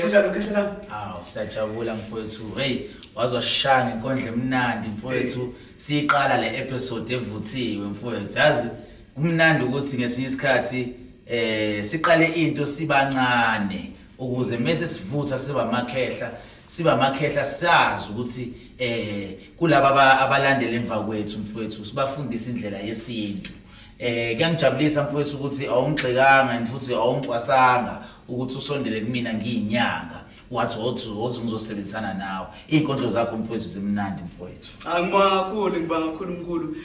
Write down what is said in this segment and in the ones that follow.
Kunjani mkhehla? Awu, siyajabula mfowethu. Hey, wazwashaya ngenkondlo emnandi mfowethu. Siyiqala le episode evuthiwe mfowethu. Yazi kumnandi ukuthi ngesinye isikhathi siqale into sibancane ukuze mase sivutha siba amakhehla, siba amakhehla sazi ukuthi kulaba abalandela emva kwethu mfowethu sibafundisa indlela yesintu. Kuyangijabulisa mfowethu ukuthi awungigxekanga futhi awungicwasanga ukuthi usondele kumina ngiyinyanga. Wathi wothi wothi ngizosebenzisana nawe. Izinkondlo zakho mfowethu zimnandi mfowethu. Angibonga kakhulu, ngibonga kakhulu mkhulu.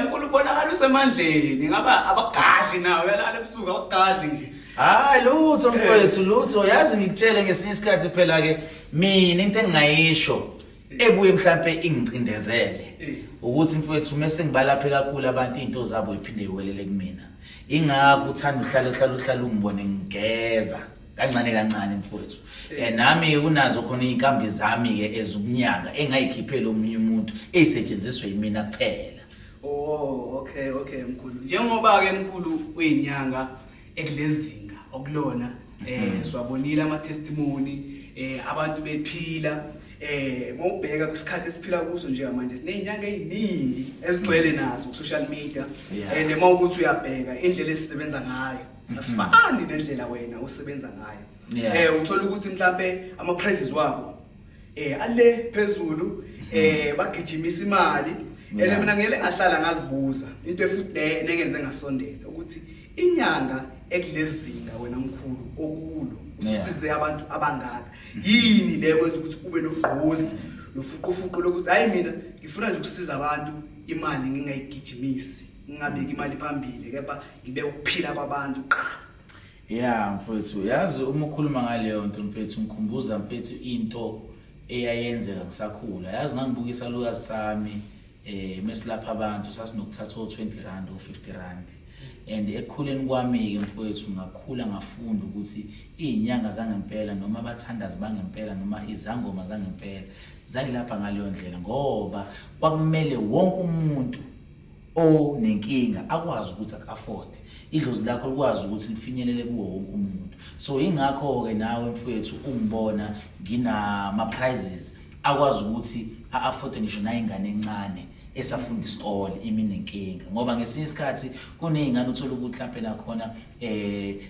Mkhulu kubonakala usemandleni, ngaba abagadli nawe uyalala ebusuku abagadli nje. Hayi lutho mfowethu, lutho. Yazi ngikutshele ngesinye isikhathi phela ke mina into engingayisho ebuye mhlambe ingicindezele ukuthi mfowethu mase ngibalaphe kakhulu abantu izinto zabo iphinde iwelele kumina. Ingakho uthanda uhlale uhlale uhlale ungibone ngigeza kancane kancane mfowethu. Nami unazo khona izinkambi zami ke ezukunyanga engayikhiphela omunye umuntu ezisetshenziswa yimina kuphela. Oh, okay, okay mkhulu. Njengoba ke mkhulu uyinyanga ekulezinga okulona siwabonile ama testimony abantu bephila mawubheka kwisikhathi esiphila kuso njengamanje sinezinyanga eziningi ezigcwele nazo ku social media and mawukuthi uyabheka indlela esisebenza ngayo asifani nendlela wena osebenza ngayo. Uthola ukuthi mhlambe ama prices wabo ale phezulu, bagijimisa imali. And mina ngeke ngahlala ngazibuza into efuthi nengenze ngasondela ukuthi inyanga ekulezinga wena mkhulu okulo ususize abantu abangaka yini le kwenza ukuthi ube nogqozi nofuqufuqu lokuthi hayi mina ngifuna nje ukusiza abantu imali ngingayigijimisi, ngingabeki imali phambili kepha ngibe ukuphila kwabantu kuqala. Yeah mfowethu, yazi uma ukhuluma ngaleyo nto mfethu ngikhumbuza mfethu into eyayenzeka ngisakhula. Yazi ngangibukisa isalukazi sami mesilapha abantu sasinokuthatha o20 rand o50 rand. And ekukhuleni kwami ke mfowethu ngakhula ngafunda ukuthi izinyanga zangempela noma abathandazi bangempela noma izangoma zangempela zayilapha ngaleyo ndlela, ngoba kwakumele wonke umuntu onenkinga akwazi ukuthi afford idlozi lakho likwazi ukuthi lifinyelele kuwo wonke umuntu. So ingakho ke nawe mfowethu ungibona nginama prizes akwazi ukuthi a-afford ngisho nayingane encane esafunda isikole imi nenkinga, ngoba ngesinye isikhathi kuney'ngane uthola ukuthi mhlampe nakhona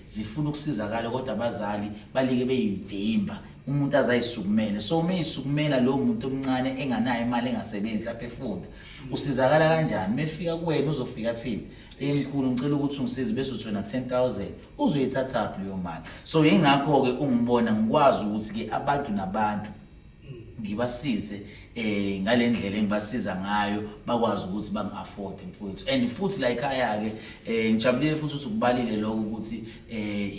zifuna ukusizakala kodwa abazali balike beyivimba umuntu azayisukumele. So uma eyisukumela lowo muntu omncane enganayo imali engasebenzi lapha efunda usizakala kanjani? Mefika kuwena uzofika athini? Emkhulu ngicela ukuthi ungisize, bese uthi wena 10,000 uzoyithathaphi leyo mali? So ingakho ke ungibona ngikwazi ukuthi ke abantu nabantu ngibasize ngalendlela engibasiza ngayo bakwazi ukuthi bangi-afford mfowethu. And futhi la ekhaya ke ngijabulile futhi ukuthi ukubalile lokho ukuthi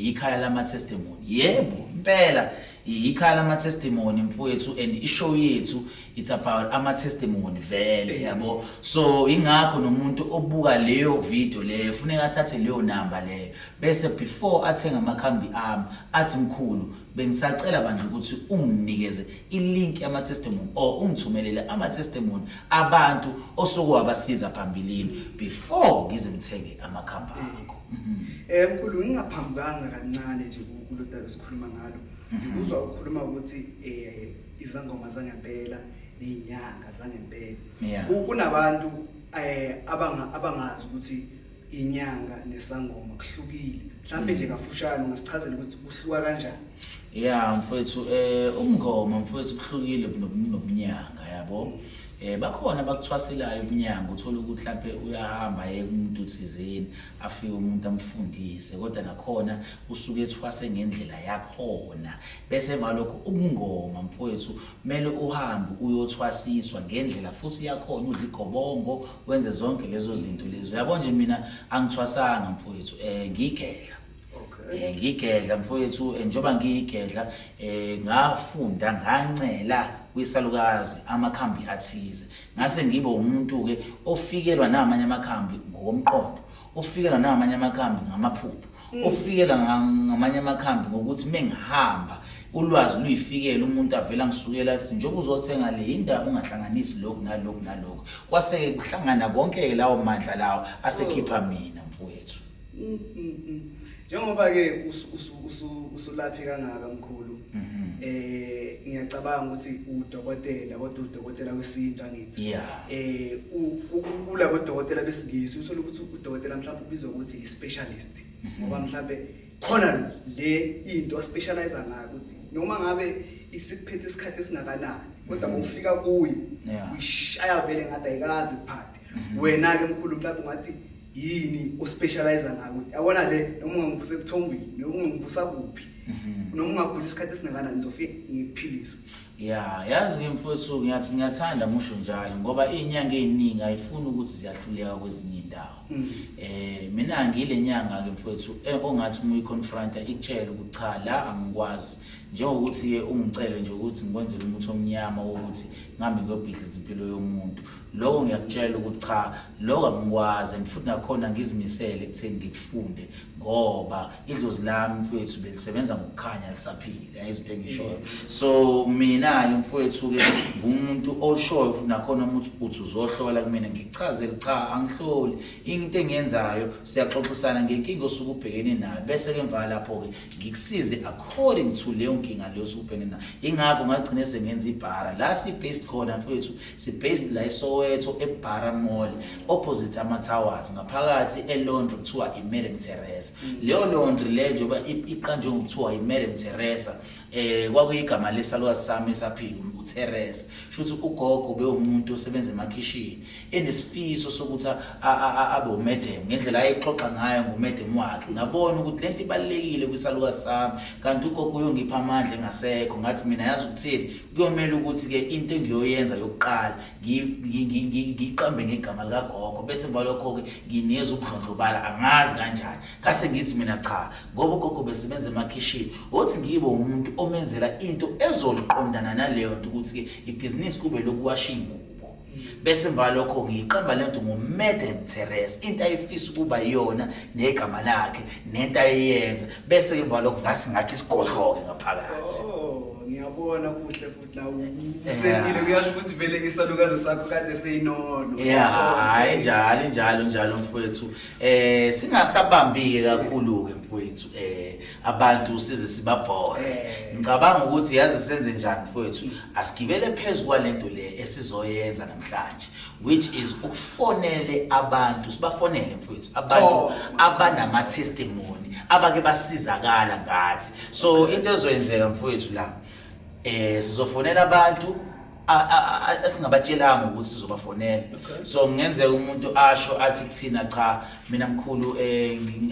ikhaya lama testimony. Yebo impela ikhaya lama testimony mfowethu, and ishow yethu it's about ama testimony vele yabo. So ingakho nomuntu obuka leyo video leyo funeka athathe leyo number leyo bese before athenga amakhambi ami athi mkhulu bengisacela bandla ukuthi unginikeze ilink yama testimony or ungithumelele ama testimony abantu osuke wabasiza phambilini before ngize ngithenge amakhambi akho. Mkhulu ngingaphambukanga kancane nje kulodaba esikhuluma ngalo. Ngikuzwa ukukhuluma ukuthi izangoma zangempela nezinyanga zangempela. Kunabantu abangazi ukuthi inyanga nesangoma kuhlukile. Mhlambe nje kafushane ungasichazela ukuthi kuhluka kanjani? Yeah mfowethu, umngoma mfowethu kuhlukile nobunyanga yabo. Bakhona abakuthwaselayo ubunyanga, uthola ukuthi mhlambe uyahamba aye kumuntu thizeni afike umuntu amfundise, kodwa nakhona usuke ethwase ngendlela yakhona. Bese emva lokho ubungoma mfowethu kumele uhambe uyothwasiswa ngendlela futhi yakhona, udle igobongo wenze zonke lezo zinto lezo. Yabo nje mina angithwasanga mfowethu, ngigedla. Ngigedla mfowethu, njengoba ngiyigedla ngafunda ngancela kwisalukazi amakhambi athize, ngase ngibe umuntu ke ofikelwa namanye amakhambi ngokomqondo, ofikelwa namanye amakhambi ngamaphupho, ofikelwa ngamanye amakhambi ngokuthi mengihamba ulwazi luyifikela umuntu avela ngisukela athi njengoba uzothenga le indaba ungahlanganisi lokhu nalokhu nalokhu, kwase kuhlangana konke lawo mandla lawo asekhipha mina mfowethu. Njengoba ke usulaphe kangaka mkhulu, Ngiyacabanga ukuthi udokotela, kodwa udokotela wesintu, angithi? Yeah. Kulabo dokotela besingisi uthola ukuthi udokotela mhlawumbe ubizwa ukuthi i-specialist, ngoba mhlawumbe khona le into a-specialize ngayo, ukuthi noma ngabe isikuphethe isikhathi esingakanani, kodwa mawufika kuye uyishaya vele ngathi ayikazi kuphathe. Wena ke mkhulu, mhlawumbe ungathi yini o-specialize ngayo, ukuthi yabona le, noma ungangivusa ebuthongweni, noma ungangivusa kuphi, noma ungagula isikhathi esingakanani, ngizofike ngikuphilise? Ya, yazi ke mfowethu, ngiyathi ngiyathanda musho njalo, ngoba izinyanga eziningi ayifuni ukuthi ziyahluleka kwezinye indawo. Mina ngile nyanga ke mfowethu ongathi uma uyi-confronta ikutshela ukuthi cha, la angikwazi, njengokuthi ke ungicele nje ukuthi ngikwenzele umuthi omnyama wokuthi ngihambe ngiyobhidliza impilo yomuntu. Lokho ngiyakutshela ukuthi cha, lokho angikwazi, and futhi nakhona ngizimisele ekutheni ngikufunde, ngoba idlozi lami mfowethu belisebenza ngokukhanya lisaphila, izinto engishoyo. So mina ke mfowethu ke ngumuntu oshoyo, futhi nakhona umuntu uthi uzohlola kumina, ngikuchazele cha, angihloli. Into engiyenzayo, siyaxoxisana ngenkinga osuke ubhekene nayo, bese ke emva lapho ke ngikusize according to leyo nkinga leyo osuke ubhekene nayo. Ingakho ngagcine sengenza ibhara la si-based khona mfowethu, si-based la eSoweto, eBara Mall, opposite ama-towers, ngaphakathi e-laundry kuthiwa i-Madam Teresa. Leyo laundry leyo, njengoba iqanjwe ngokuthiwa i-Madam Teresa, kwakuyigama lesalukazi sami esaphila, uTheresa. Shuthi ugogo bewumuntu osebenza emakhishini, enesifiso sokuthi abe u-madam. Ngendlela ayexoxa ngayo ngo-madam wakhe, ngabona ukuthi lento ibalulekile kwisalukazi sami, kanti ugogo uyongipha amandla engasekho. Ngathi mina, yazi ukuthini, kuyomela ukuthi-ke into engiyoyenza yokuqala ngiyiqambe ngegama likagogo, bese emva lokho-ke nginikeza ubudlondlobala. Angazi kanjani, ngase ngithi mina cha, ngoba ugogo besebenza emakhishini, othi ngibe umuntu omenzela into ezoliqondana naleyo nto, ukuthi-ke ibhizinisi kube lokuwasha iy'ngubo, bese emva lokho ngiyiqamba lento ngo-Madam Theresa, into ayifisa ukuba yiyona negama lakhe nento ayeyenza, bese emva lokho ngase ngakho isigodlo-ke ngaphakathi. Oh, ngiyabona, kuhle futhi la usentile, kuyasho ukuthi vele isalukazi sakho kade seyinono. Ya, hayi, njalo njalo njalo mfowethu. Singasabambi ke kakhulu ke mfowethu, abantu size sibabhore. Ngicabanga ukuthi yazi senze njani mfowethu, asigibele phezulu kwalento le esizoyenza namhlanje, which is ukufonele abantu, sibafonele mfowethu abantu abanama testimony, abake basizakala ngathi. So into ezoyenzeka mfowethu la, sizofonela abantu esingabatshelanga ukuthi sizobafonela. So kungenzeka umuntu asho athi kuthina, cha, mina mkhulu,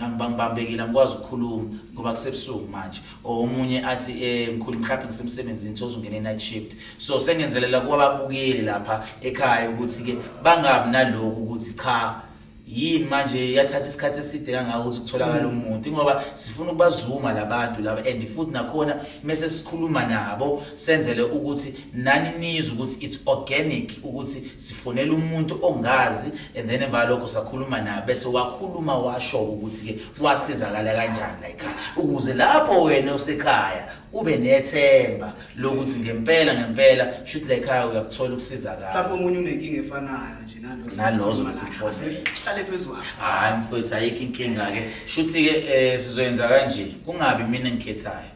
angibambekile, angikwazi ukukhuluma ngoba kusebusuku manje, or omunye athi, mkhulu, mhlawumbe ngisemsebenzini, sozungena night shift. So sengenzelela kuba babukeli lapha ekhaya ukuthi ke bangabi nalokhu ukuthi cha, yini manje yathatha isikhathi eside kangaka ukuthi kutholakale umuntu, ngoba sifuna ukubazuma labantu laba, and futhi nakhona mase sikhuluma nabo senzele ukuthi nani nizwe ukuthi it's organic, ukuthi sifonela umuntu ongazi and then emva lokho sakhuluma naye, bese wakhuluma washo ukuthi ke wasizakala kanjani la ekhaya, ukuze lapho wena usekhaya ube nethemba lokuthi ngempela ngempela shuthi la ekhaya uyakuthola ukusizakala. Mhlawumbe omunye unenkinga efanayo nje nalo. Nalozo besikufonela. Hlale phezu kwakho. Hayi mfowethu, ayikho inkinga ke. Shuthi ke sizoyenza kanje, kungabi mina engikhethayo.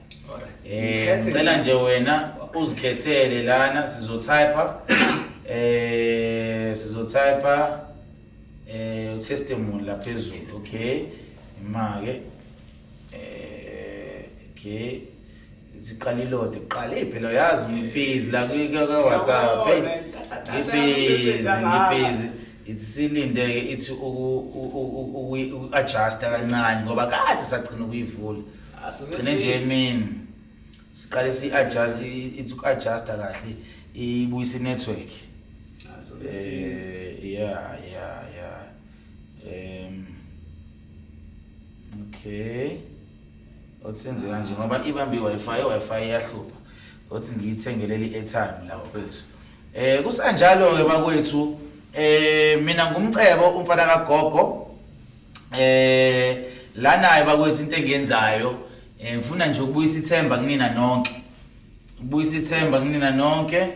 Ngicela nje wena uzikhethele lana, sizotype testimony la phezulu. Okay, ima ke, okay, siqala ilode kuqala. Hey, phela yazi ngibhizi la ku WhatsApp. Hey, ngibhizi, ngibhizi. Ithi silinde ke, ithi uku adjust kancane, ngoba kade sagcina ukuyivula. Gcine nje emini siqale si adjust, ithi uku adjust kahle, ibuyisa i-network. Yeah, okay, othi kanje ngoba ibambe i-Wi-Fi, i-Wi-Fi iyahlupha, othi ngiyithengelele i-airtime la mfethu. Kusanjalo ke bakwethu, mina ngumcebo umfana kagogo. Lana bakwethu, into engiyenzayo, ngifuna nje ukubuyisa ithemba kunina nonke, ukubuyisa ithemba kunina nonke,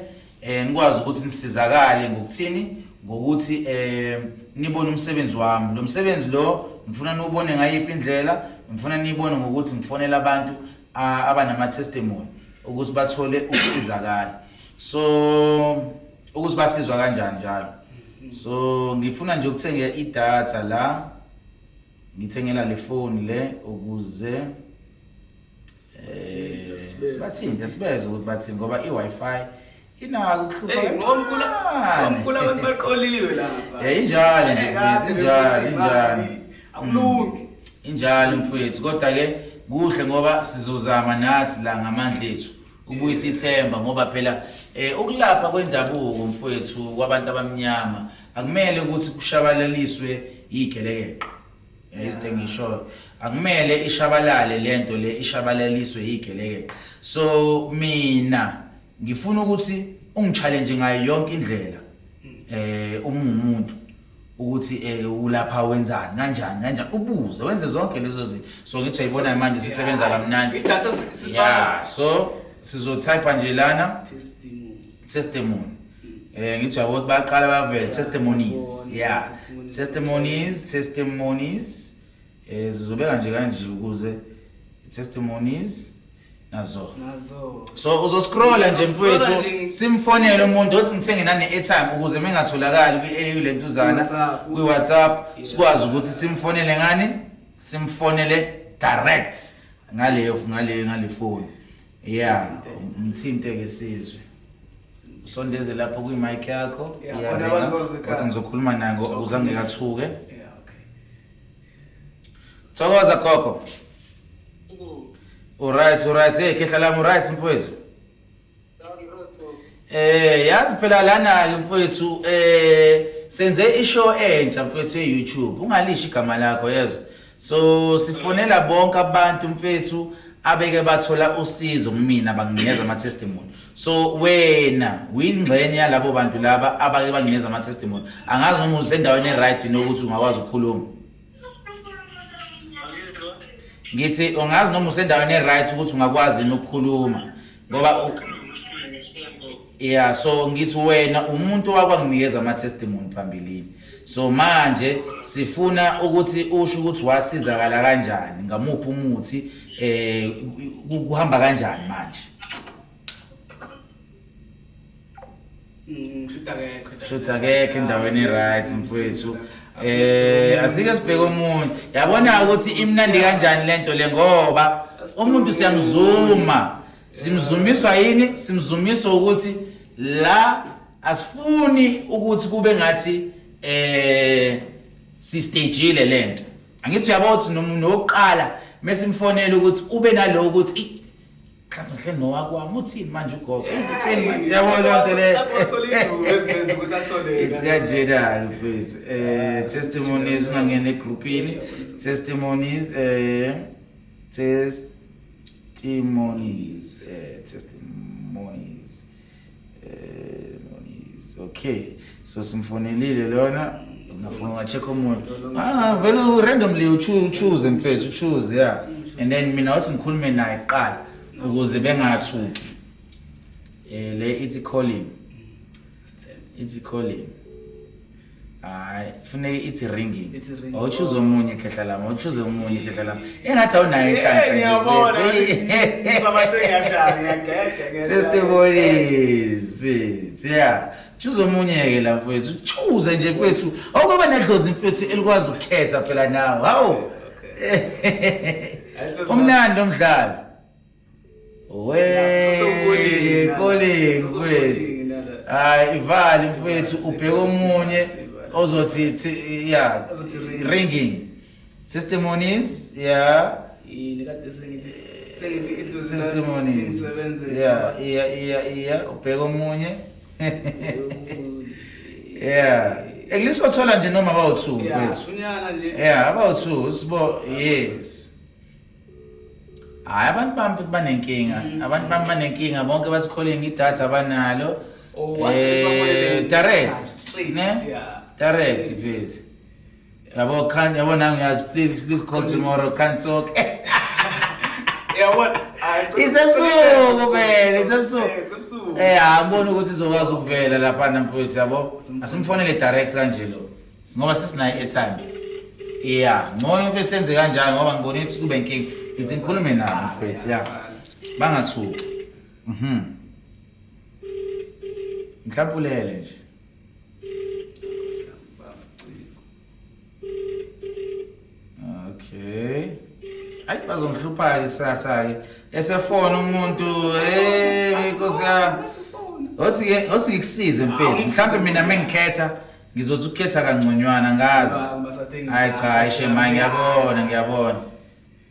nikwazi ukuthi nisizakale ngokuthini, ngokuthi nibone umsebenzi wami. Lo msebenzi lo ngifuna niwubone ngayiphi indlela? Ngifuna nibone ngokuthi ngifonela abantu abanama testimony. Ukuthi bathole ukusizakala. So ukuthi basizwa kanjani njalo. So ngifuna nje ukuthenga idatha la, ngithengela le phone le ukuze sibathinte, sibeze ukuthi bathini, ngoba i-Wi-Fi inako ukuhlupha. Hey, ngomkhulu, kancane. Ngomkhulu, abantu baqoliwe lapha. Eh, injalo nje, Eh, mfethu, kade injalo, bephethe injalo. imali. Akulungi. Injalo mfethu, kodwa ke kuhle ngoba sizozama nathi la ngamandla ethu ukubuyisa ithemba, ngoba phela ukulapha kwendabuko mfethu kwabantu abamnyama akumele ukuthi kushabalaliswe igelekeqe. Izinto engishoyo, akumele ishabalale lento le, ishabalaliswe igelekeqe. So mina ngifuna ukuthi ungichallenge ngayo yonke indlela, uma umuntu ukuthi ulapha wenzani, kanjani kanjani, ubuze, wenze zonke lezo zinto. So ngithi uyayibona manje sisebenza kamnandi. Idatha Yeah, so sizotype nje lana Testimony. Testimony. Ngithi uyabo ukuthi baqala bavele testimonies. Yabona, Yeah. testimonies. Testimonies, testimonies. Sizobeka nje kanje ukuze testimonies nazo. Nazo. So uzoscrolla nje Uzoscrolla mfowethu, nje. simfonele umuntu othi ngithenge nane airtime ukuze mengatholakali kwi-AU lentuzana WhatsApp. kwi-WhatsApp, Yeah. sikwazi ukuthi simfonele ngani, simfonele direct ngaleyo ngale ngale phone. Yeah, umthinte ke sizwe. Usondeze lapho kwi-mic yakho. Yeah, Yeah, khona wena. bazoza ekhaya. Wathi ngizokhuluma naye ukuze angekathuke. Yeah, okay. Thokoza gogo. Alright, alright. Hey, khehla lami, right mfowethu. Yazi phela lana ke mfowethu, senze ishow entsha mfowethu e-YouTube. Ungalisho igama lakho, yezwa. So sifonela bonke abantu mfethu abeke bathola usizo kumina, banginikeza ama testimony. So wena uyingxenye yalabo bantu laba abake banginikeza ama testimony. Angazi noma usendaweni e-right nokuthi ungakwazi ukukhuluma. Ngithi ungazi noma usendaweni e-right ukuthi ungakwazi yini ukukhuluma, ngoba yeah, so ngithi wena umuntu owakwanginikeza ama testimony phambilini. So manje sifuna ukuthi usho ukuthi wasizakala kanjani, ngamuphi umuthi, kuhamba kanjani manje. Shuthi akekho. Shuthi akekho endaweni e-right mfowethu. Asike sibheke omunye. Yabona ukuthi imnandi kanjani lento le, ngoba umuntu siyamzuma. Simzumiswa yini? Simzumiswa ukuthi la asifuni ukuthi kube ngathi si stageile lento. Angithi uyabona ukuthi nokuqala mesimfonela ukuthi ube naloko ukuthi mhlawumbe ngihleli nowakwami, uthini manje ugogo? Uthini manje? Yabo leyo nto le. Athola induku eziveza ukuthi athole It's kanjena mfethu. Testimonies, ungangena egroupini. Testimonies, testimonies, testimonies. Testimonies. Okay. So simfonelile lona. Ngafuna ungacheck omunye. Ah, vele randomly you choose mfethu, choose, yeah. And then mina wathi ngikhulume naye kuqala ukuze bengathuki. Le ithi calling. Ithi calling. Hayi, kufuneka ithi ringing. Ithi ringing. Awuchoose omunye khehla lami, awuchoose omunye khehla lami. Engathi awunayo inhlanhla Eh, nje, ngiyabona. mfethu. Ngisabathe ngiyashaya, ngiyageja, ngiyageja. Testimonies, mfethu. Yeah. Choose omunye ke la mfethu. Choose nje mfethu. Awukube nedlozi mfethu elikwazi ukukhetha phela nawe. Hawu. Umnandi umdlalo. We, Sasewukoleni. calling mfethu. Sasewukoleni nala. Hayi, ivali mfethu, ubheke omunye ozothi yeah, Ozothi ringing. ringing. Testimonies, yeah. Yini kade sengithi idlozi Testimonies. ngisebenze. Yeah, ubheke omunye. Yeah. At least uthola nje noma bawu2 Yeah, mfethu. unyana nje. Yeah, abawu2 sibo, yes. Hayi, abantu bami futhi banenkinga. Abantu bami banenkinga bonke, bathi calling, idatha abanalo. Oh, wase sibafonele Direct. straight. Ne? Yeah. Direct Straight. mfethu. Yabo can't, yabo nangu yazi, please please call tomorrow, can't talk. Yabona. Isebusuku phela, isebusuku. Isebusuku. Angiboni ukuthi izokwazi ukuvela lapha mfowethu, yabo. Asimfonele direct kanje lo. Ngoba sesinayo airtime. Yeah, ngcono mfethu senze kanjalo ngoba ngibona ukuthi kube inkinga. Ngithi ngikhulume nabo mfethu, yeah. Bangathuki. Mhlawumbe ulele nje. Okay. Hayi, bazongihlupha ke kusasa ke. Esefona umuntu, hey Nkosi yami. Othi ke, othi ngikusize mfethu. Mhlawumbe mina mengikhetha ngizothi ukukhetha kangconywana, ngazi. Hayi cha, shema, ngiyabona, ngiyabona.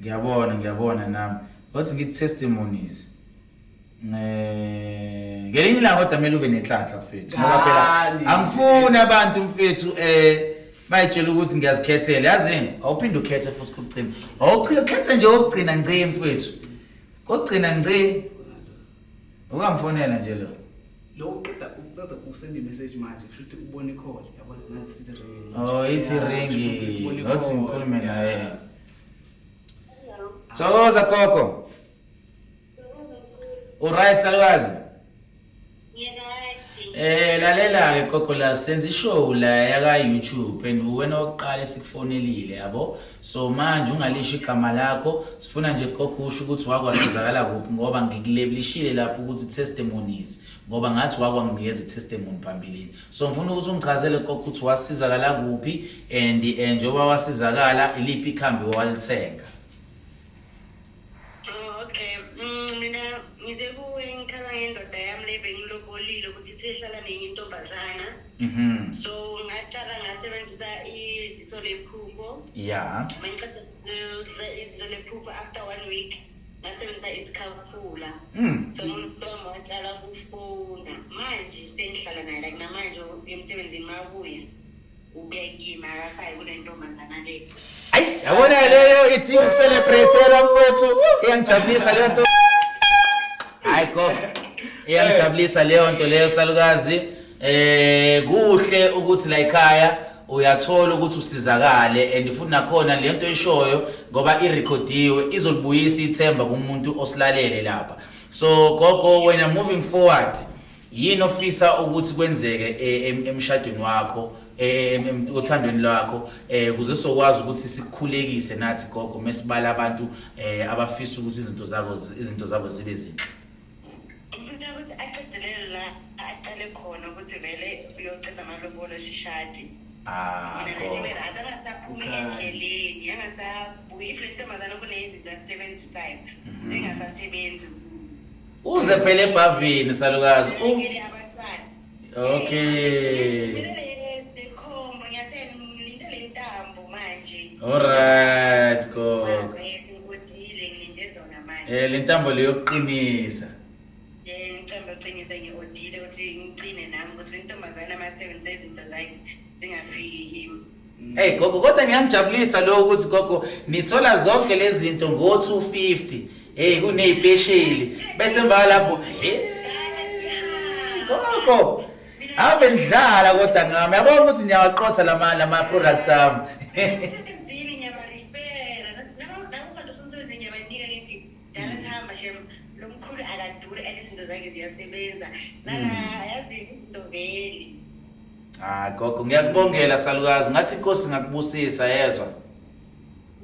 Ngiyabona, ngiyabona nami. Othi ngithi testimonies. Ngelinye ilanga kodwa kumele ube nenhlanhla mfethu, ngoba phela Kani. angifuni abantu mfethu bayitshela ukuthi ngiyazikhethela, yazini. Awuphinde ukhethe futhi kucima, awuchike, ukhethe nje okugcina ngci mfethu, kokugcina ngci. Ukamfonela nje lo. Lo uqeda ukusenda i-message manje, kusho ukuthi ubone i-call, yabona, nansi sithi ringing. Oh, ithi Yeah, ringi. kusho ukuthi ubone Othi i-call. ngikhulume naye. Yeah. Thokoza gogo. Uright salukazi? Lalela ke gogo, la senza ishow la yaka YouTube and wena oqala esikufonelile, yabo. So manje ungalisho igama lakho, sifuna nje gogo usho ukuthi wakwasizakala kuphi, ngoba ngikulebelishile lapho ukuthi testimonies, ngoba ngathi wakwanginikeza i-testimony phambilini. So ngifuna ukuthi ungichazele gogo ukuthi wasizakala kuphi and njengoba wasizakala, iliphi ikhambi owalithenga. Oh, okay. Mina ngize kuwe ngikhala ngendoda yami le bengilobolile ukuthi isehlala nenye intombazana. So ngaqala ngasebenzisa idliso lephupho. Mangiceda idliso lephupho, after one week ngasebenzisa isikhafula. So umuntu wami waqala kufona. Manje sengihlala naye, like namanje emsebenzini mabuya ubuya kimi, akasayi kule ntombazana le. Ayi, yabona leyo idinga ukucelebrate mfethu, iyangijabulisa leyo nto. Hayi gogo, iyangijabulisa leyo nto leyo salukazi. Kuhle ukuthi la ekhaya uyathola ukuthi usizakale, and futhi nakhona le nto eshoyo ngoba irekhodiwe izolibuyisa ithemba kumuntu osilalele lapha. So gogo, wena moving forward yini ofisa ukuthi kwenzeke emshadweni wakho, othandweni lwakho, kuze sokwazi ukuthi sikukhulekise nathi gogo mesibala abantu abafisa ukuthi izinto zabo zibe zinhle? Ngifuna ukuthi aqedelele la aqale khona, ukuthi vele uyoceda amalobolo sishade. Ah, Mina gogo. ngithi vele akangasaphumi endleleni, angasabuyi. If le ntombazane kunezinto azisebenzisayo zingasasebenzi. Uze phela ebhavini salukazi. Ngeke abantwana. Okay. Lekhombo ngiyathela, ngilinde le ntambo manje. Alright gogo. Yes, ngikodile, ngilinde zona manje. Le ntambo leyo yokuqinisa. Ngicela uqinise, ngi-odile ukuthi ngicine nami ukuthi le ntombazane amasebenzisa izinto zakhe zingafiki kimi. Hey gogo, kodwa ngiyangijabulisa lo ukuthi gogo nithola zonke lezi zinto ngo 250. Hey, kunezipesheli bese emva lapho, hey gogo, ave nidlala kodwa ngami, yabona ukuthi niyawaqotha lama products ami. Emsebenzini ngiyabarefera, nakubantu semsebenzini ngiyabanika, ngithi dala sihamba shem, lo mkhulu akaduri and izinto zakhe ziyasebenza nala, yazi izinto veli. Ah gogo, ngiyakubongela salukazi, ngathi inkosi ngakubusisa, yezwa.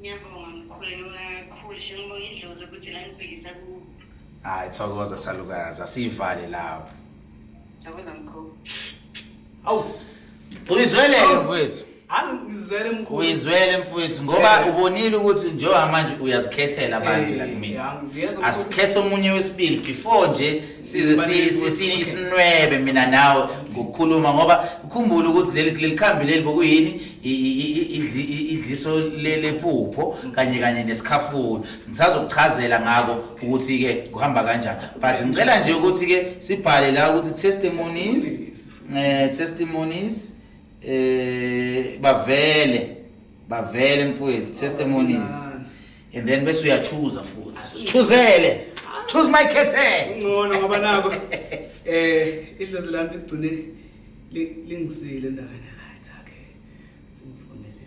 Ngiyabonga mkhulu, ngibonga kakhulu shem, ngibonga idlozi ukuthi la ngibhekisa ku. Hayi, thokoza salukazi, asivale lapho. Thokoza mkhulu. Awu. Uyizwele mfowethu? Angizwele mkhulu. Uyizwele mfowethu, ngoba ubonile ukuthi njengoba manje uyazikhethela abantu la kumina. Ngiyezwa mkhulu. Asikhethe omunye wesibili before nje size sinwebe mina nawe ngokukhuluma, ngoba ukhumbule ukuthi leli khambi leli bokuyini, idliso lephupho kanye kanye nesikhafulo. Ngisazokuchazela ngako ukuthi ke kuhamba kanjani, but ngicela nje ukuthi ke sibhale la ukuthi testimonies, testimonies, bavele mfowethu, testimonies, and then bese uyachoose futhi, choosele, choose my kettle. Ngcono ngoba nako idlozi lami ligcine lingisile endaweni right. Okay, singifonele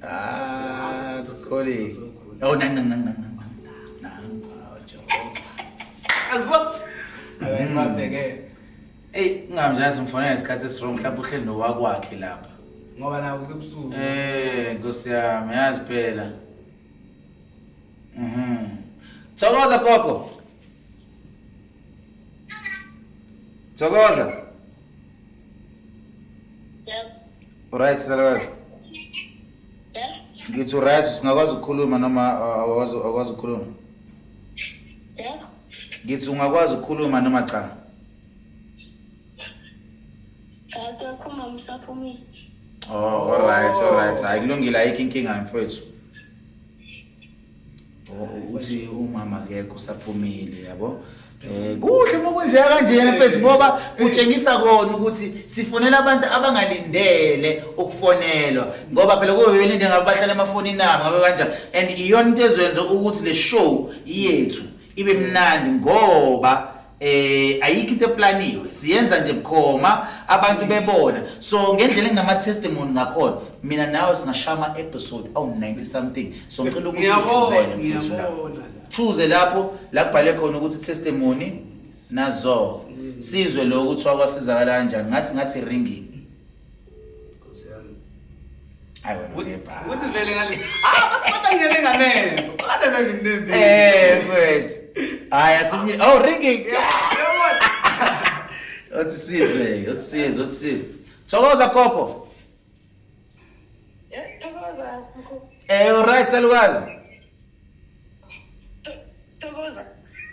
la. Ah, calling. Oh, nang nang nang nang nang nang. Azo akayibabheke. Hey, ngamnje simfonela ngesikhathi esirong, mhlawumbe uhleli nowakwakhe lapha. Ngoba nawo kusebusuku. Nkosi yami, yazi phela. Thokoza gogo. Thokoza. Yebo. Right salukazi. Yeah. Ngithi right, singakwazi ukukhuluma noma awakwazi ukukhuluma? Yeah. Ngithi ungakwazi ukukhuluma noma cha? Akekho umama usaphumile. Oh, all right, all right. Hayi, kulungile, ayikho inkinga mfowethu. Uthi umama akekho, usaphumile, yabo. Kuhle uma kwenzeka kanjena mfethu, ngoba kutshengisa kona ukuthi sifonela abantu abangalindele ukufonelwa, ngoba phela kube belinde ngabe bahlala emafonini abo ngabe kanjani. And iyona into ezoyenza ukuthi le show yethu ibe mnandi, ngoba ayikho into eplaniwe, siyenza nje bukhoma abantu bebona. So ngendlela enginama testimony ngakhona, mina nawe singashaya ama episode awu 90 something. So ngicela ukuthi Ngiyabona, uchoosele mfethu la. Ngiyabona la. Choose lapho la kubhale khona ukuthi testimony, nazo sizwe lo ukuthi wakwasizakala kanjani. Ngathi ringing. Nkosi yami. Hayi wena, uyebhala. Uthi vele ngale. Ah, kodwa ngiyele nganembo. Kodwa nginembe. Mfethu, hayi asimi. Oh, ringing. Yabona. Othi sizwe, othi sizwe, othi sizwe. Thokoza gogo. Yeah, thokoza mkhulu. Alright salukazi. Thokoza.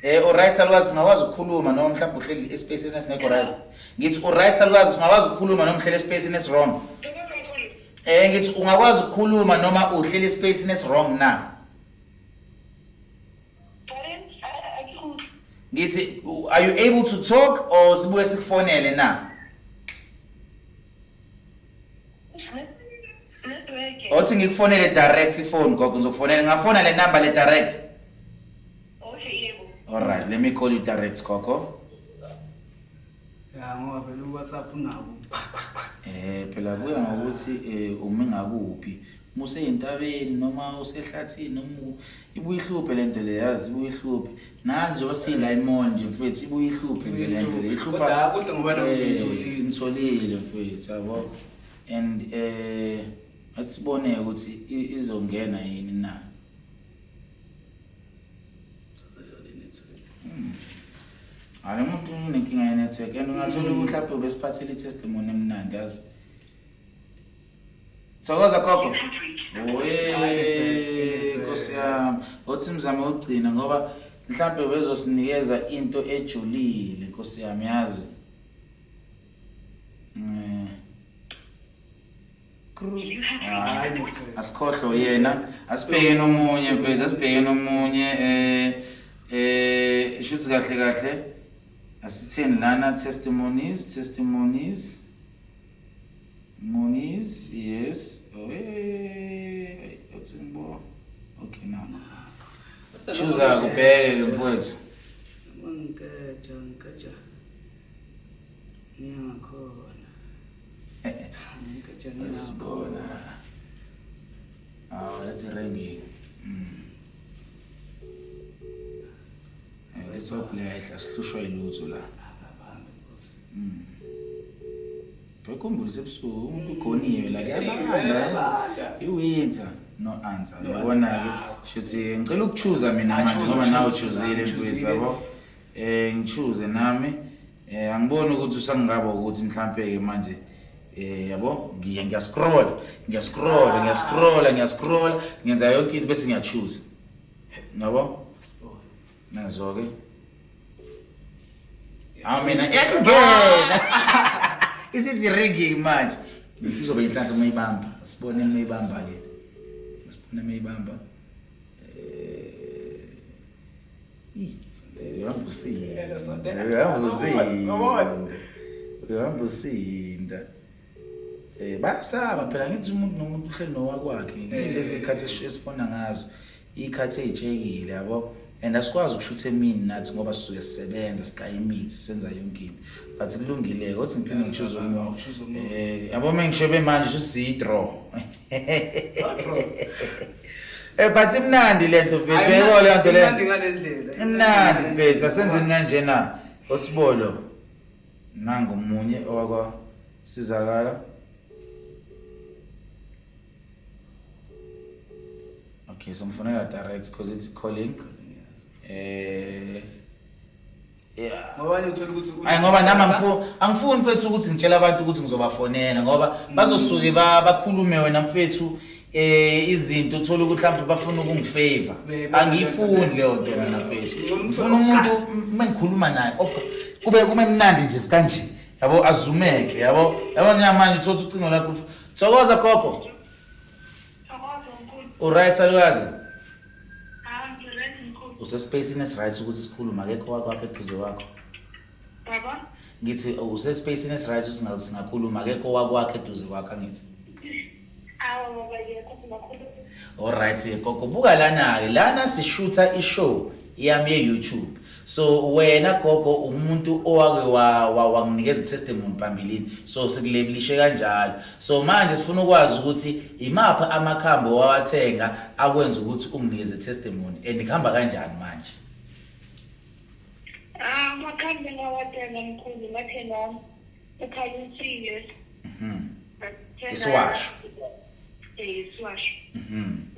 Alright salukazi, singakwazi ukukhuluma noma mhlawumbe uhleli espace esingekho right? Ngithi alright salukazi, singakwazi ukukhuluma noma uhleli espace esi wrong? Thokoza mkhulu. Ngithi ungakwazi ukukhuluma noma uhleli espace esi wrong na? Pardon? Akukho. Ngithi are you able to talk or sibuye sikufonele na? Network. Othi ngikufonele direct phone gogo, ngizokufonela, ngafona le number le direct. Okay, yebo. Alright, let me call you direct gogo. Ya, ngoba phela uWhatsApp unabo. Phela kuya ngokuthi umi ngakuphi. Museyintabeni noma usehlathini noma ibuye ihluphe lento le, yazi ibuye ihluphe. Nazi njengoba sila imall nje mfethu, ibuye ihluphe nje lento le. Ihlupha. Kodwa kuhle ngoba nawe simtholile. Simtholile mfethu, yabo. And asibone ukuthi izongena yini na. Hayi, umuntu unenkinga ye-network and ungathola ukuthi mhlawumbe ubesiphathele i-testimony emnandi, yazi. Thokoza gogo. We Nkosi yami, othi mzamo wokugcina ngoba mhlawumbe bezosinikeza into ejulile, Nkosi yami, yazi. Hayi, network. Asikhohlwe yena, asibheke nomunye mfethu, asibheke nomunye. Shuthi kahle kahle asitheni lana, testimonies, testimonies, monies, yes. Othi ngibo. Okay, now choose, kubheke mfowethu. Ngeja ngeja. Ngiyakhona. Ngeja ngiyakhona. Sibona. Ah, that's ringing. Let's hope le ayihla sihlushwa ilutho la. Bekhumbule sebusuku umuntu ugoniwe la, kuyabanda. I-winter, no answer. No Yabona answer. ke, shuthi ngicela ukuchoose mina Ah, manje choose, ngoba nawe choose, uchoosile choose, mfethu, choosile. yabo. Ngichoose nami. Angiboni ukuthi usangaba ukuthi mhlambe ke manje yabo, ngiya ngiya scroll, ngiya scroll, ngiya scroll, ngiya scroll, ngenza yonke into bese ngiyachoose. Yabo? Nazo ke. Ah, mina iyakungena. Isithi ringing manje. Izoba inhlanhla uma ibamba. Asibone uma ibamba ke. Asibone uma ibamba. Uhamba usinda. Uhamba usinda. Uhamba usinda. Bayasaba phela, ngithi umuntu nomuntu uhleli nowakwakhe. Lezi ikhathi esifona ngazo, ikhathi ezitshekile, yabo. And asikwazi ukushutha emini nathi ngoba sisuke sisebenza, sigaya imithi, senza yonke into. But kulungile, othi ngiphinde ngichoose omunye. Choose omunye. Yabo mengishebe manje shuthi siyi draw. But imnandi lento mfethu, uyayibona le nto le. Imnandi ngale ndlela. Imnandi mfethu, asenzeni kanjena. Osibolo. Nangu omunye owakwa sizakala. Okay, so ngifonela direct because it's calling. Yeah. Ngoba nje uthola ukuthi Hayi, ngoba nami angifuni mfethu ukuthi ngitshela abantu ukuthi ngizobafonela, ngoba bazosuke bakhulume wena mfethu izinto, uthola ukuthi mhlawumbe bafuna ukungifavor. Angiyifuni leyo nto mina mfethu. Ngifuna umuntu uma ngikhuluma naye off kube mnandi nje kanje. Yabo, azumeke, yabo. Yabo nje manje uthola ucingo lakho. Thokoza gogo. Thokoza mkhulu. Uright salukazi? Ah, ngiright mkhulu. Usespacini esiright ukuthi sikhulume, akekho wakwakho eduze kwakho. Baba? Ngithi usespacini esiright ukuthi singakhuluma, akekho wakwakho eduze kwakho, angithi. Awu baba, yekho singakhuluma. Alright gogo, buka lana ke, lana sishutha ishow yami ye YouTube. So wena gogo umuntu owake wanginikeza testimony phambilini, so sikulebelishe kanjalo. So manje sifuna ukwazi ukuthi imaphi amakhambi owathenga akwenza ukuthi unginikeze testimony and kuhamba kanjani manje? Ah, amakhambi engawathenga mkhulu, ngathenga ukhanyisile. Isiwasho. Isiwasho.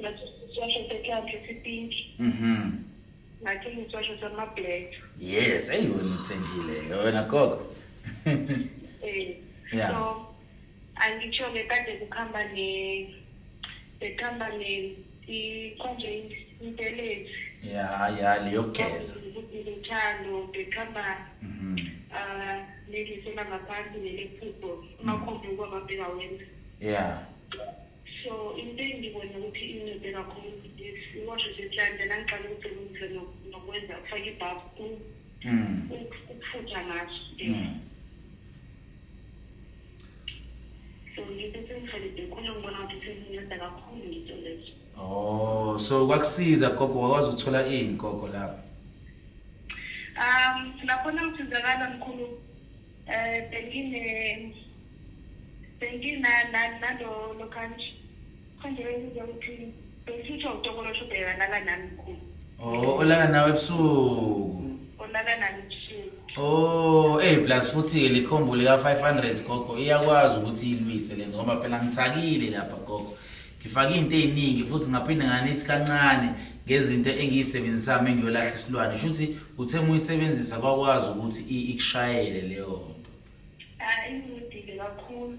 Ngathenga isiwasho senhlanhla esipink. Ngathenga isiwasho sama-black. Yes, hey wena uthengile wena gogo. Yeah. So angitsho-ke kade kukhamba ne bekuhamba ne konje intelezi. Ya, leyokugeza. Uthando bekuhamba nelisela ngaphansi nelephupho amakhombi okwamabheka wena. So into engibona ukuthi incede kakhulu isiwasho senhlanhla, nangiqala ukusebenzisa nokwenza ukufaka ibhafu ukufutha ngaso. So ngento sengihelebhe khona, ngibona ukuthi senginceda kakhulu ngito lezo. Oh, so kwakusiza gogo, wakwazi ukuthola ini gogo lapho? Lapho nangisizakala mkhulu, bengina nalo lo kanje kanje bengiza ukuthi bengisitsho utokolosho bekalala nami mkhulu. Oh, olala nawe ebusuku. Olala nami ebusuku. Oh, plus futhi ke le combo lika 500 gogo iyakwazi ukuthi ilwise le, ngoba phela ngithakile lapha gogo. Ngifake izinto eziningi futhi ngaphinde nganithi kancane ngezinto engiyisebenzisayo mengiyolahla isilwane. Shuthi uthe muyisebenzisa kwakwazi ukuthi ikushayele leyo nto. Ah, incedile kakhulu.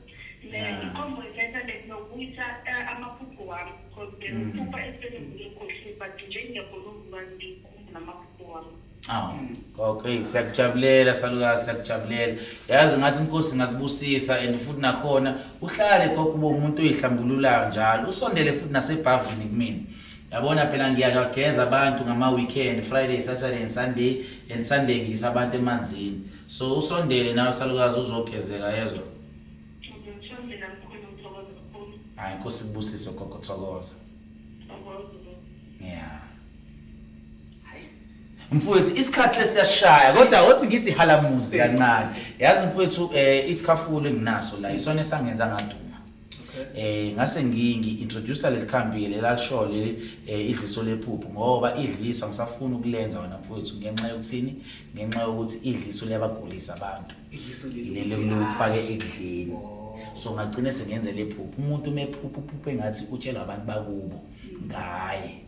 Le ikhombo iletha nokubuyisa amaphupho wami, because bengiphupha esebengikhohliwe, but nje ngiyabona ukuba ngikhumbula amaphupho wami. Aw, okay, siyakujabulela salukazi, siyakujabulela. Yazi ngathi inkosi ingakubusisa and futhi nakhona uhlale gogo ube umuntu oyihlambululayo njalo. Usondele futhi nasebhavini kumina. Yabona phela ngiyakageza abantu ngama weekend, Friday, Saturday and Sunday, and Sunday ngiyisa abantu emanzini. So usondele nawe salukazi uzogezeka, yezwa. Ngizosondela mkhulu, ngithokoza kakhulu. Hayi, inkosi ikubusise gogo, thokoza. Thokoza. Yeah. Mfowethu isikhathi sesiyashaya, kodwa othi ngithi halamuzi kancane. Yazi mfowethu, isikhafulo enginaso la isona esangenza ngaduma. Ngase ngi introduce leli khambi lelalisho leli idliso lephupho, ngoba idliso angisafuni ukulenza wena mfowethu ngenxa yokuthini? Ngenxa yokuthi idliso liyabagulisa abantu. Idliso leli Leli ukuthi, lokufake ekudleni. Oh. So ngagcine sengenze lephupho. Umuntu umephupho uphuphe ngathi utshela abantu bakubo ngaye.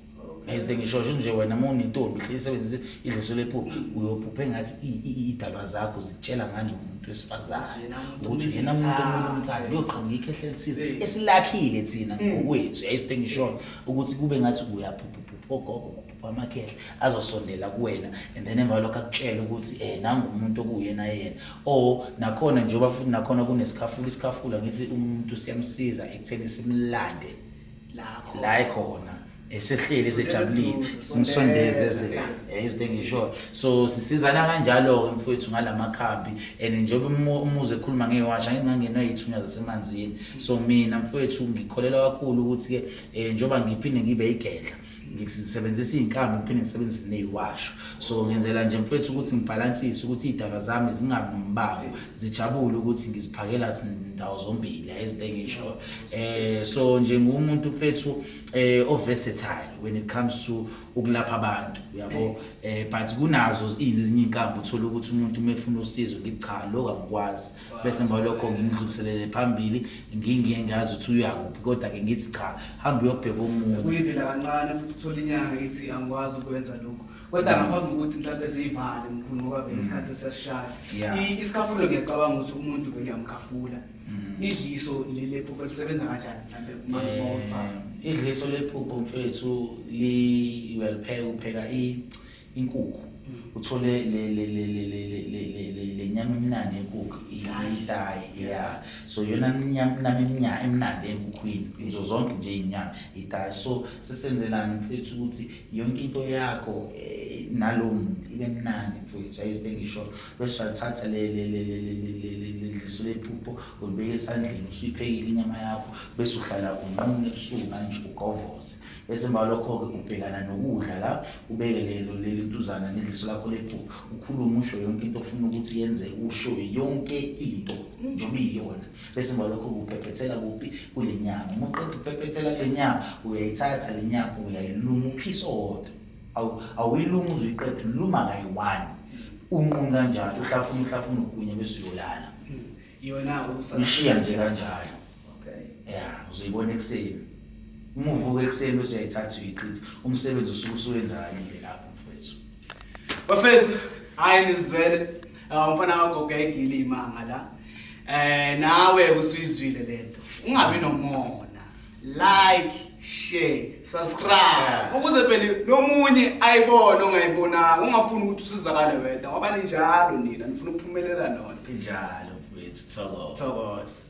Izinto engisho nje wena uma unentombi ihleli isebenzisa idliso lephupho, uyophupha engathi idalwa zakho zikutshela ngani umuntu wesifazane. Yena umuntu Ukuthi okumele yena umuntu okumele umthathe. umthathe, uyoqhamuka ikhehle elithize esilakhile thina ngokwethu. Yayizinto engisho ukuthi kube ngathi uyaphupha ogogo kuphupha amakhehle azosondela kuwena, and then emva kwalokho akutshele ukuthi nangu umuntu okuyena yena. Or nakhona njengoba futhi nakhona kunesikhafulo, isikhafulo ngithi umuntu siyamsiza ekutheni simlande Lapho. la ekhona esehleli esejabulile, Eseduze, simsondeze sondela. eze la. Izinto engishoyo. So sisizana kanjalo-ke mfowethu ngalamakhambi, and njengoba umuze ekhuluma ngewasha, angeke ngangenwa iy'thunywa zasemanzini. So mina mfowethu ngikholelwa kakhulu ukuthi-ke njengoba ngiphinde ngibe igedla, ngisebenzisa iy'nkambi ngiphinde ngisebenzise ney'washo. So ngenzela nje mfowethu ukuthi ngibhalansise ukuthi iy'dalwa zami zingabi nombango, zijabule ukuthi ngiziphakela ndawo zombili, izinto engishoyo. So nje ngumuntu mfethu o versatile when it comes to ukulapha abantu, uyabo. But kunazo ezinye inkambi uthola ukuthi umuntu uma efuna usizo ngithi cha lokho angikwazi, bese emva lokho ngimdluliselele phambili, ngingiye ngazi ukuthi uyakuphi, kodwa ke ngithi cha hamba uyobheka omunye. Kuyivela kancane futhi uthola inyanga ithi angikwazi ukwenza lokho. Kodwa ngaphambi kokuthi mhlawumbe siyivale mkhulu, ngoba vele isikhathi sesishaya. Isikhafulo ngiyacabanga ukuthi umuntu vele uyamkhafula. Idliso leli phupho lisebenza kanjani mhlawumbe uma ufaka? Idliso lephupho mfethu li uyalipheka, upheka inkukhu, uthole le le le le le le le le le nyama emnandi yenkukhu, i-thigh, yeah. So yona nyama emnandi enkukhwini izo zonke nje inyama, i-thigh. So sesenzelani mfethu ukuthi yonke into yakho nalowo muntu ibe mnandi mfethu, ayizinto engisho. Bese uyalithatha le le le le le le le le dliso lephupho, ulibeka esandleni usuyiphekile inyama yakho, bese uhlala unqunu ebusuku manje ugovoze. Bese emva kwalokho-ke ubhekana nokudla la, ubeke lelo leli ntuzana nedliso lakho lephupho, ukhulume usho yonke into ofuna ukuthi yenzeke, usho yonke into njengoba iyiyona. Bese emva kwalokho uphephethela kuphi? Kule nyama. Uma uqeda ukuphephethela kule nyama, uyayithatha le nyama uyayiluma uphise owodwa. Awuyilumi uze uyiqede, uluma kayi-one, unqunu kanjalo, uhlafuna uhlafuna ugwinye, bese uyolala. Yona uyishiya nje kanjalo. Ya, uzoyibona ekuseni uma uvuka ekuseni, bese uyayithatha uyichitha. Umsebenzi usuke usuwenzakalile lapho mfethu. Bafethu, hayi nizwele. Umfana kagogo ayigile imanga la. Nawe usuyizwile lento. Ungabi nomona. Like, share, subscribe. Ukuze phela nomunye ayibone ongayibonanga, ungafuni ukuthi usizakale wedwa ngoba ninjalo nina, nifuna ukuphumelela nona. Injalo mfethu, thokoza. Thokoza.